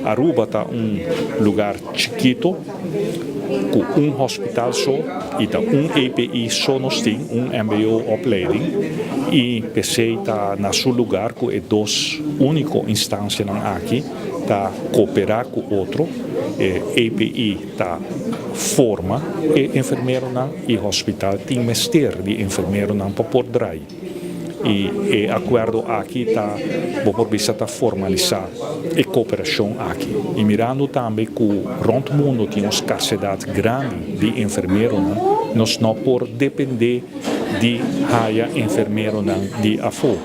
Aruba ta un lugar chikito cu un hospital so y ta un EPI so nos tin, un mbo opleiding y p'esey ta na su lugar cu e dos unico instancianan aki ta coopera cu otro. E EPI ta forma e enfermeronan y hospital tin mester di enfermeronan pa por draai. Y e acuerdo aki ta, bo por bisa, ta formalisa e cooperacion aki. Y mirando tambe cu rond mundo tin un scarsedad grandi di enfermeronan, nos no por depende di haya enfermeronan di afo.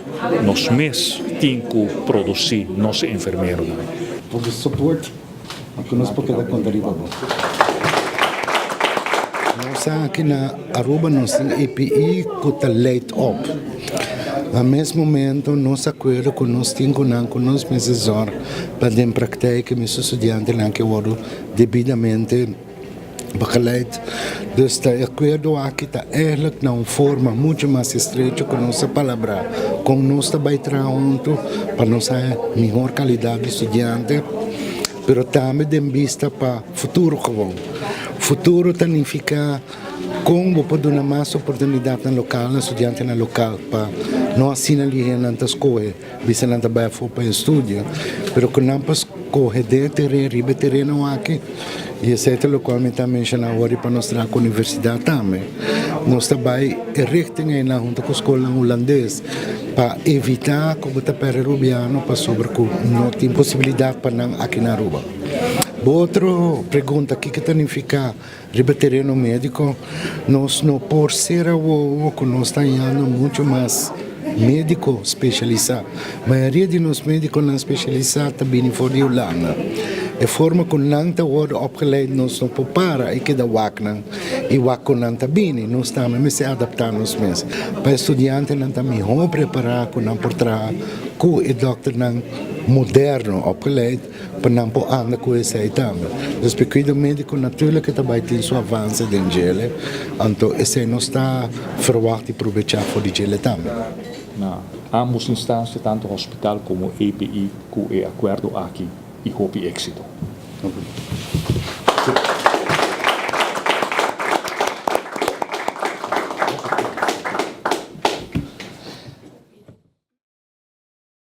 Nos mes tin cu produci nos enfermeronan. Bo support Ku nos por keda konta riba bo. Nos aki na Aruba nos tin EPI ku ta leid op. Na mes momento nos akuerdo ku nos tin ku nan ku nos mester zòrg pa den praktijk mes studiantenan ke wòrdu debidamente begeleid. Dus ta e akuerdo aki ta eigenlijk na un forma mucho mas estrecho ku nos a palabrá kon nos ta bai traha huntu pa nos haña mihor kalidat di studiante, pero tambe den bista pa futuro gewoon. Futuro ta nifiká kon bo por duna mas oportunidat na lokal, na studiantenan lokal pa no asina lihé nan ta skohe bisa nan ta bai afó pa e studia, pero ku nan por skohe den e tereno, riba e tereno aki, i esei ta lokual mi ta menshoná awor i pa nos traha ku universidat tambe. Nos ta bai e richting einan huntu ku skolnan hulandes pa evitá ku bo ta pèrdè rubiano pasobra ku no tin posibilidat pa nan aki na Aruba. Bo otro pregunta, kiko ta nifiká riba tereno médiko? Nos no por sera wowo ku nos ta hañando muchu mas médiko spesialisá. Mayoria di nos médikonan spesialisá ta bini for di Hulanda. E forma ku nan ta wòrdu opgeleid nos no por para i keda wak nan i wak ku nan ta bini. Nos tambe mester adaptá nos mes pa e studiantenan ta mihó prepará ku nan por traha ku e dòkternan moderno opgeleid. Pa nan por anda ku esei tambe. Dus pa e kuido médiko naturlik e ta bai tin su avanse den djele, anto esei nos ta ferwagt di probechá for di djele tambe. Na ambos instansia, tantu hospital komo EPI, ku e akuerdo aki i hopi éksito. Dank u.